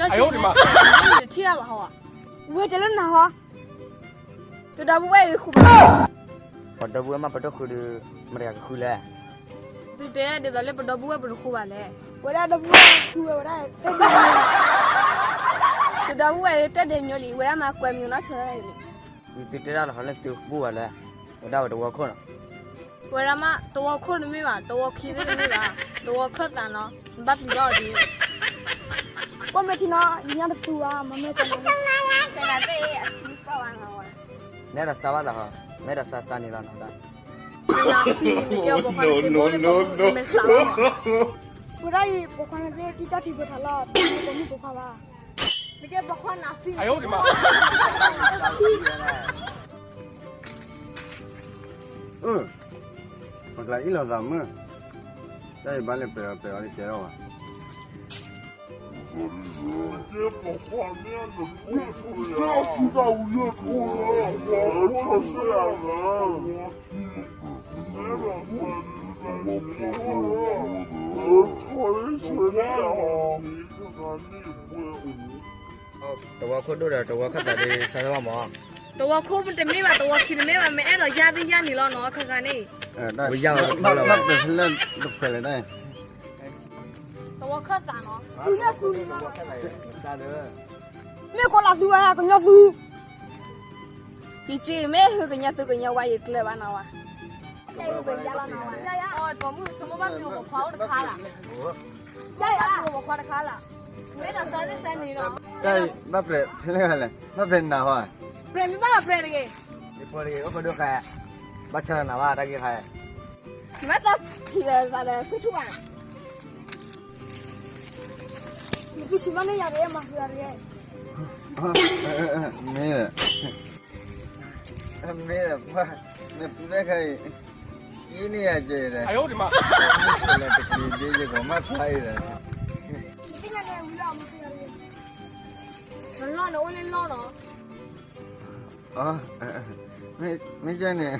ဒီးစ့ၢ်ကီး တထံၣ်တၢ်ဘၣ်ဟီ, ဝဲတဲလၢနၤဟီ, တဒီပုၢ်ဝဲၢ်အံၤဃုဘၣ်, ပှၤဒီပုၢ်ဝဲၢ်မးပတဃုဒီး မတၤကဃုလဲၣ်, သုတဲဒ်သိးလၢပဒီပုၢ်ဝဲၢ်ပတဃုဘၣ်လဲၣ်, ဝဲဒၣ်ဒီပုၢ်ဝဲၢ်ဃုဝဲဝဲဒၣ်, တဒီပုၢ်ဝဲၢ်တဲဒဲးညီလံ ဝဲဒၣ်မးကွဲမံၤနီၢ်ဆိဒၣ်အံၤန့ၣ်, သုတဲတၢ်လီၤဟီလၢသုဃုဘၣ်လဲၣ်, ဝဲဒၣ်ဝဲတဝီခိၣ်နီၤ ဝဲဒၣ်မး တဝီခိၣ်တမ့ၢ်ဘၣ်, တဝီခံသ့ၣ်တမ့ၢ်ဘၣ်, တဝီခၢၣ်သးနီၤ, နဘၣ်ပျံၤဘၣ်အီၤဒ်အံၤ, ကွၢ်မဲာ်ထံနီၤ, ယညၣ်တသူဧါ, မၤမဲာ်တနီၤ, တဲနၤသ့ၣ်အထံကီၢ်ဘၣ်နီၤဝဲ, နဲဒိးစါဘၣ်သးဟီ, မဲဒိးစါစါန့ၣ်လီၤနီၤ, ဝဲဒၣ်အံၤ ပိာ်ခွါန့ၣ်သ့ၣ်တံၢ်တၢ်ထံးပၢၤထးလီၤ, တမ့ၢ်ပိာ်မုၣ်ပိာ်ခွါဘၣ်. ပကျါအ့ၣ်လိာ်သးမုၢ်, တၢ်အံၤဘၣ်လဲၤပှဲၤအီၤပှဲၤအီၤလၢကဲထီၣ်ဘၣ်. တဝီခိၣ်ဒိၣ်ဒီး တဝီခၢၣ်သးဒီး စါထီၣ်ဘၣ်မး, တဝီခိၣ်တမ့ၢ်ဘၣ် တဝီခံတမ့ၢ်ဘၣ် မ့ၢ်အဲၣ်ဒိးယါသ့ၣ်ယါန့ၣ်လီၤနီၤ ခါခါန့ၣ်, ဝဲယါဝဲတဖျၢၣ်လီၤဝဲ, တဖျၢၣ်လဲၣ်, တဝီခၢၣ်သးနီၤ, မ့ၢ်ကီးလၢသူဝဲကညီသူ, ယစ့မ့ၢ်ဟုကညီသူကညီဝါယကျၢၤဘၣ်နီၤဝဲ, ပိာ်မုၣ်ဆိကမိၣ်ဘၣ်မ့ၢ်ပိာ်ခွါအိၣ်တခါလၢ်, ပိာ်ခွါတခါလၢ်, မ့ၢ်ဒီးစါလၢစဲန့ၣ်လီၤ, ဘၣ်ပြဲးဖဲလဲၣ်လဲၣ်, ဘၣ်ပြဲးနၤဟီ, ပြဲးမ့ၢ်ဘၣ်ပြဲးတဂ့ၤ, အိၣ်ခိးဒိၣ်ဃဲ, ဘၣ်ဆၢနၤဘၣ်တၢ်ဂ့ၢ်ဃဲ, မ့ၢ်တၢ်ထံၣ်လၢသးဒီး သူထူၣ်ဘၣ်, နသူၣ်ဆံးမ့ၢ်န့ၢ်ယၤတဂ့ၤ မၤဃုာ်ယၤတဂ့ၤ, မ့ၢ်, မ့ၢ်, နသူတၢ်ခါအံၤ, အံၤန့ၣ်ယၤကဲဒီး, တက့ၤဒ်ယကမၣ်ဖျါအံၤဒီး, နလီၢ်နအိၣ်လၢလီၢ်လီၤ, မ့ၢ်ကဲန့ၣ်,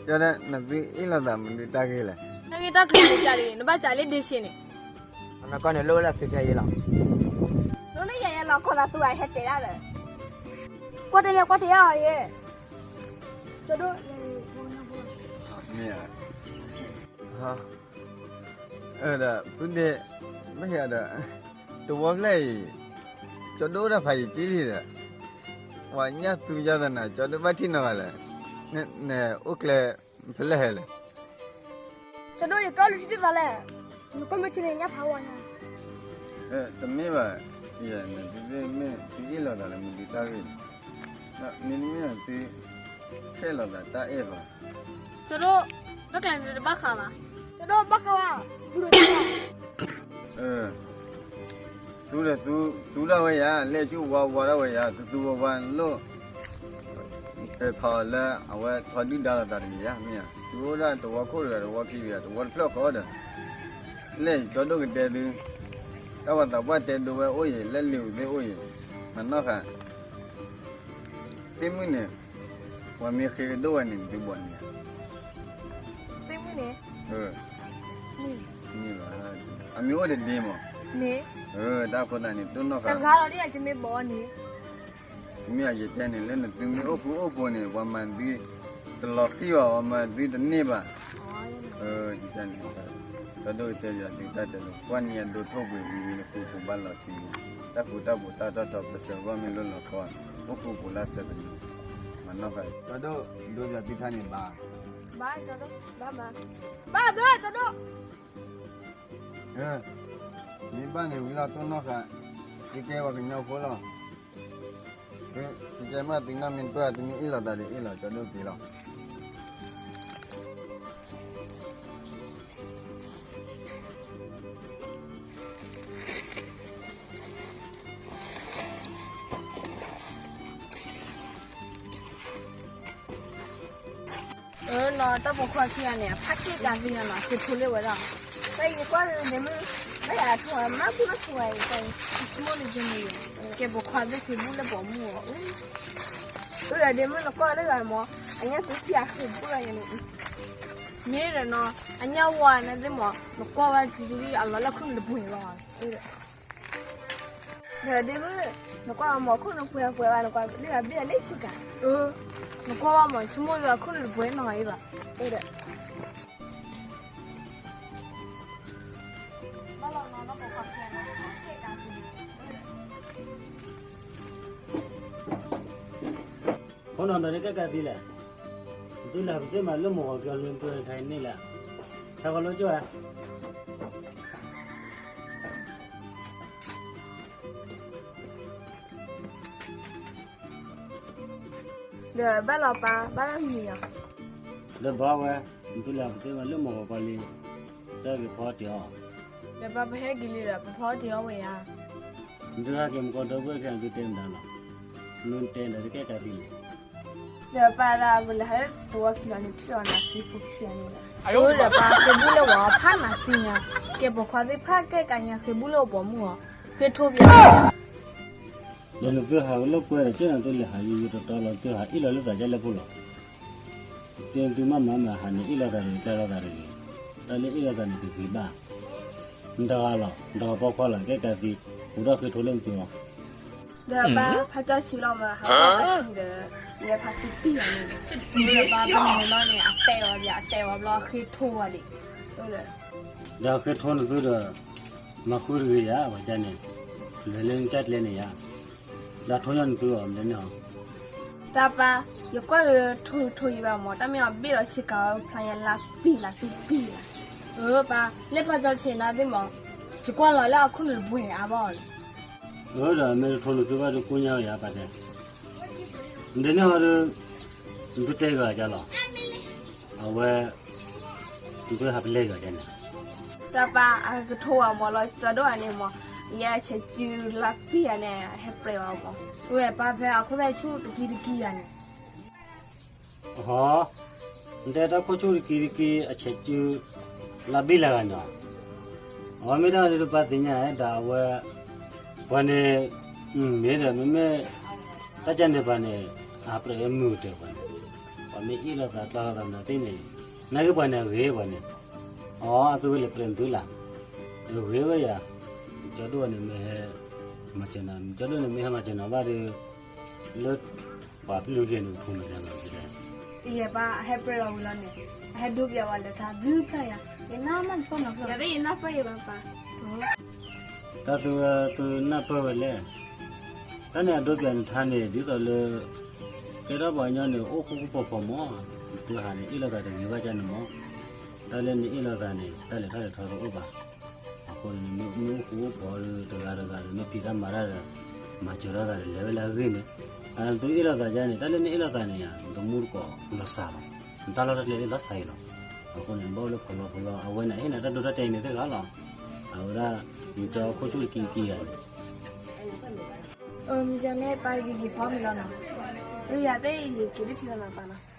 ကဲဒီး နသုအ့ၣ်လိာ်သးမနုၤတၢ်ဂ့ၢ်လဲၣ်, တၢ်ဂ့ၢ်တၢ်ကျိၤမ့ၢ်ကဲလံ နဘၣ်ကးလၢဒ့ဆ့န့ၣ်, နကီၢ်န့ၣ်လိၣ်ဝဲဒၣ်သုဖဲအံၤလီၤ, လိၣ်လၢယၤယဲလီၤ ကီၢ်သးသူဂၤဟဲတဲဒၣ်ဒီး, ကွၢ်တဲယဲ ကွၢ်တဲယဲအီၤယဲ, ကၠီဒိၣ်, မ့ၢ်ဧါ, ဒီးဖုဒ့, မ့ၢ်ဧါဒီး, တဝီဖျၢၣ်အံၤ, ကၠီဒိၣ်အိၣ်တၢ်ဖးယံာ်ကံလံဒီး, ပှၤညၣ်သူယါသနာ် ကၠီဒိၣ်ဘၣ်ထံၣ်နီၤဂၤလဲၣ်, နအိၣ်ကျဲဖဲလဲၣ်ဟဲလဲၣ်, ကၠီဒိၣ် ယကီၢ်လူၤထံၣ်သးလဲၣ်, နကွၢ်မ့ၢ်ထံန့ၣ် ညၣ်ဖးဝါညါ, တမ့ၢ်ဘၣ်, နသုမ့ၢ်သုအ့ၣ်လိာ်သးလၢမနုၤတၢ်ဂ့ၢ်, မ့တမ့ၢ်သု, ခဲလီၤသးတၢ်အဲၣ်ဘၣ်, ကၠီဒိၣ်, ဘၣ်ကျဲန့ၣ်တဘၣ်ဃးဘၣ်, ကၠီဒိၣ်ဘၣ်ဃးဘၣ်, သူဒီးသူ, သူဒီးဝဲယၤ လဲၣ်ဆူဝါဝါဒၣ်ဝဲယၤ သူသူဝါဝါလိၣ်, ဖဲဖးအီၤလၢအဝဲထီဒုၣ်ဒါလိာ်သးတဂ့ၤယါ မ့ၢ်ဧါ, သူအိၣ်ဒၣ်တဝီခိၣ်တဂၤ တဝီခံတဂၤ တဝီတဖျၢၣ်ဃီဒီး, လဲၣ်ကၠီဒိၣ်ကတဲသု, တၢ်ပှၤသးပှၢ်တဲဒိဝဲအိၣ်ယံၤ လၢလံာ်ဧိၤသ့ၣ်အိၣ်ယံၤ, မၤနီၢ်ဃာ် သ့ၣ်မုၣ်န့ၣ်, ပှၤမ့ၢ်ဃ့ကဒိၣ်ဝဲန့ၣ် နသုဘီးန့ၣ်ဧါ, သ့ၣ်မုၣ်န့ၣ်, န့ၣ်ဘၣ်, အမ့ၢ်အိၣ်တဒ့မး, န့ၣ်, တၢ်ဖိသးန့ၣ် တိၢ်နီၣ်ဃာ်, တဂၤလီၤဒ်ယကမ့ၢ်ဘီးန့ၣ်, မ့ၢ်အယတဲန့ၣ် လၢနသုမ့ၢ်အိၣ်ဃူအိၣ်ဖိးန့ၣ် ပှၤမၤသု, တလီၤဃံၣ်ဘၣ် ပှၤမၤသုတန့ၢ်ဘၣ်, န့ၣ်, ကၠီဒိၣ်ကတဲယၤသုတၢ်တဲလီၤ ကွၢ်နံၤအဒိထိၣ်ပှ့ၤဝံၤဝံၤ နဃူဃူဘၣ်လီၤထံ, တၢ်ဃူတၢ်ဖိးတၢ်ထီၣ်ထီ ပစၢၤဂီၢ်မ့ၢ်လိၣ်လီၤခီ, အိၣ်ဃူပူၤလၢစၢၤတနံၤ, မၤနီၢ်ဃာ်, ကၠီဒိၣ်, ဒိယၤသုထါန့ၣ်ဘၣ်, ဘၣ်, ကၠီဒိၣ်, ဘၣ်မၤ, ဘၣ်, ကၠီဒိၣ် မ့ၢ်ဘၣ်န့ၣ်ဝံၤလီၤတိၢ်နီၣ်ဃာ်, သုကဲပှၤကညီဖိလီၤ, သုကဲမးသုနီၢ်မ့ၢ်တပၢၢ် သုမ့ၢ်အ့ၣ်လိာ်သးဒီးအ့ၣ်လိာ် ကၠီဒိၣ်က့ၤလီၤ. အၢ နီၤ တၢ်ပိာ်ခွါခံဂၤန့ၣ် အဖးက့ၣ်ကးသ့ၣ်ညါနီၤ သုးဖိလ့ၣ်ဝဲဒၣ်, တၢ်အံၤကွၢ်လၢဒ့မုၣ်, ဘၣ်ယၤထူၣ်မၤဘူၣ်လၢထူၣ်ဝဲအံၤ တၢ်အံၤ ဆိကမိၣ်လၢကန့ၣ်, ကဲပိာ်ခွါသ့ၣ်သုးဘူၣ်လၢပိာ်မုၣ်အအိၣ်, အၢဒီးဒ့မုၣ်နကွၢ်လၢဂၤမး, အညၣ်သူခံဂၤဃ့ဘူၣ်လၢယၤန့ၣ်, မ့ၢ်ဒီးနီၤ အညၣ်ဝါန့ၣ်သ့ၣ်မး နကွၢ်ဝဲတံၤတံၤအလီၤလၢခုၣ်န့ၣ်တပှ့ၤဘၣ်, အၢဒီး ဒီးဒ့မုၣ်, နကွၢ်မီၤခိၣ်နပှဲၤပှဲၤဘၣ် နကွၢ်လၢအဘ့ၣ်အလၢဆူကၤ, နကွၢ်ဘၣ်မီၤ ဆိကမိၣ်လၢအခိၣ်နပှဲၤနီၢ်အံၤဘၣ်, ဒီး ဖိနီၤဒီးနကဲကးသံလဲၣ်, နသုလဲၤပသ့မးလၢမုၢ်ဂီၤကီၤလၢနပှဲၤတခါအံၤန့ၣ်လဲၣ်, ဆါကီၤလၢကၠိဧါ. ဒီးဘၣ်လီၤပၢ်, ဘၣ်လီၤမံၤလီၤ. ဒီးဘၣ်ဝဲ, နသုလဲၤပသ့မးလၢမုၢ်ဂီၤကီၤလံ, တၢ်က့ၤဖီတ့ၢ်အီၤ. ဒီးပၢ်ပဟဲက့ၤလံဒီး ပဖီတ့ၢ်အီၤဝဲယါ. နသုဟဲက့ၤမုၢ်ကီၤဒီပုၢ်ဝဲၢ်ခဲအံၤ နသုတဲမတၤလီၤ, နတဲဒီးတကဲကးသံလဲၣ်. ဒီးပၢ်ဒၣ်ပလဲၤဟးလၢပဝီခံလီၤန့ၣ် ထံၣ်လီၤနၤသံဖိခံဂၤန့ၣ်လီၤ. ဒီးပၢ်ဃ့ဘူၣ်လၢဝဲဖးနၤသံညါ, ကဲပိာ်ခွါသ့ၣ်တဖၣ်ကဲကးညါ ဃ့ဘူၣ်လၢပှၤမုၢ်အီၤ, ဃ့ထိဘၣ် ဒီးနသုဟးဝဲလၢကွဲဒီး ကဲနသုလဲၤဟးယိယိတီတီလီၤ သုဟးအ့ၣ်လီၤလၢသးဒ်လဲၣ်ဖိလီၤ. တဲနသုမးမးမး ဟးန့ၣ်အ့ၣ်လိာ်သးတဂ့ၤ ကျဲလိာ်သးတဂ့ၤ, တၢ်လၢအ့ၣ်လိာ်သးန့ၣ်တဂ့ၤဘၣ်. နတဂၤလီၤ, နတဂၤပိာ်ခွါလီၤ, ကဲကးသံ, အိၣ်ဒီးဃ့ထိလၢနသုအီၤ. ဒီးပၢ်ဖးကၠီဆံးလီၤမး ဟးကၠီဆံးဒီး, ယဲဖးသံပံၢ်ယၤန့ၣ်, ဒီးပၢ်ပမ့ၢ်လီၤန့ၣ် အတဲဝဲဘၣ် အတဲဝဲဘျီဃ့ထိဝဲဒၣ်, ဒီးဃ့ထိနသုဒီး, မၤဃုတဂ့ၤယၤ ပှၤကန့ၣ်, လဲၤလၢနကၢ်ကျဲန့ၣ်ယၤ, လၢထိညီနသုအီၤမ့ၢ်န့ၣ်အီၤ. တၢ်ပၢ်, ယကွၢ်လၢထိထိယံၤဘၣ်မး တၢ်မ့ၢ်အီၤဘ့ၣ်လီၤဆ့ကၤဖျါညါလါပံာ်လါပံာ်ပံာ်လီၤ. အၢပၢ်, လၢဖးကၠီဆံးနၤသ့ၣ်မး, ယကွၢ်လီၤလၢအခိၣ်နူာ်တပှဲၤအါဘၣ်အီၤလီၤ. အၢဒီးမ့ၢ်တထိနသုဘၣ်ဒီးကိညါယၤပၢ်တဲ, ဒ်န့ၣ်ဟီဒီး, နသုတဲဂၤကလီၤ, အဝဲ နသုဟးပလဲၤဂၤကန့ၣ်. တၢ်ပၢ်အကထိဝဲမးလီၤ ကၠီဒိၣ်အန့ၣ်မး, ယဲအဆဲးစုလါပံာ်ယၤန့ၣ် ဟဲပြဲးဝဲမး, ဝဲပၢ်ဖဲအခိၣ်သၣ်ဆူၣ်တကံတကံယၤန့ၣ်. ဟီ, နတဲတၢ်ခိၣ်ဆူၣ်တကံတကံ အဆဲးစု လါဘံၣ်လၢဂၤန့ၣ်, အဝဲမ့ၢ်တၢ်ဒုးတပၢ်သ့ၣ်ညါဒီးအဝဲ, ပှၤန့ၣ်, မ့ၢ်ဒီးမ့မ့ၢ်, တၢ်ကန့ၣ်ပှၤန့ၣ်, အပြဲးအမုာ်တၢၢ်ပှၤန့ၣ်, ပှၤမ့ၢ်အ့ၣ်လိာ်သးကျါလိာ်သးမနုၤသ့ၣ်န့ၣ်, နာ်က့ပှၤန့ၣ်အဂ့ၤပှၤန့ၣ်, အီအသုဝဲလဲၤပြဲးနသုလၢ်, အဂ့ၤဝဲယၤ, ကၠီဒိၣ်န့ၣ်မ့ၢ်ဟဲ, မၤစၢၤနၤ ကၠီဒိၣ်န့ၣ်မ့ၢ်ဟဲမၤစၢၤနၤဘၣ်ဒီး, လၢ ပှၤပျုၢ်ဂ့ၤန့ၣ် ဖိမ့ၢ်တဲမ့ၢ်တဲ, ယဲပၢ်အဟဲပြဲးလီၤဝံၤလီၤန့ၣ်, အဟဲဒိပၠးဝဲလၢထါဘျုးဖျါယၤ, ယနၢ်မးတပၢၢ်နီၤ, ယဲယနၢ်ပၢၢ်ယဲဘၣ်ပၢ်, တၢ်သုဝဲသုနၢ်ပၢၢ်ဝဲလဲၣ်, တၢ်န့ၣ်အဒိပၠးနထါန့ၣ် ဒ်သိးလၢ, ကဲထီၣ်ပှၤကညီန့ၣ် အိၣ်ဃူဃူဖိးဖိးမး, သုဟးန့ၣ်အ့ၣ်လိာ်သးတဂ့ၤဘၣ်ကန့ၣ်မး, တၢ်လၢနအ့ၣ်လိာ်သးန့ၣ် တၢ်လဲၤထီၣ်လဲၤထီတအိၣ်ဘၣ် အဃိန့ၣ် မ့ၢ်အိၣ်ဃူအိၣ်ဖိးဒီးတဂၤတဂၤဒီး မ့ၢ်ဖံးတၢ်မၤတၢ်ဒီး, မၤစၢၤထီၣ်သးဒီး လဲၤဝဲလၢအဂ့ၢ်န့ၣ်, နသုအ့ၣ်လိာ်သးယါန့ၣ် တၢ်လၢနအ့ၣ်လိာ်သးန့ၣ်ယါ နတမူတကိးလီၤစှၤလီၤ, နတၢ်လီၢ်တၢ်ကျဲလၢလီၤစှၤအံၤလီၤ, အဃိန့ၣ် နဘၣ်အိၣ်လၢဖီလီဖီလီ အဝဲန့ၣ် ဟ့ၣ်နၤတၢ်ဒိတၢ်တဲာ်အံၤန့ၣ်သ့ၣ်ဂၤလီၤ, အဝဲဒၣ်, မ့ၢ်ကၠီခိၣ်ဆူၣ်တကံတကံယါန့ၣ် မ့ၢ်ကၠီန့ၣ် ပၢ်က့ၤက့ၤဖီမ့ၤလီၤနီၤ, ယၤသ့ၣ်ယက့ၤလၢထံလီၤနီၤပၢ်နီၤ.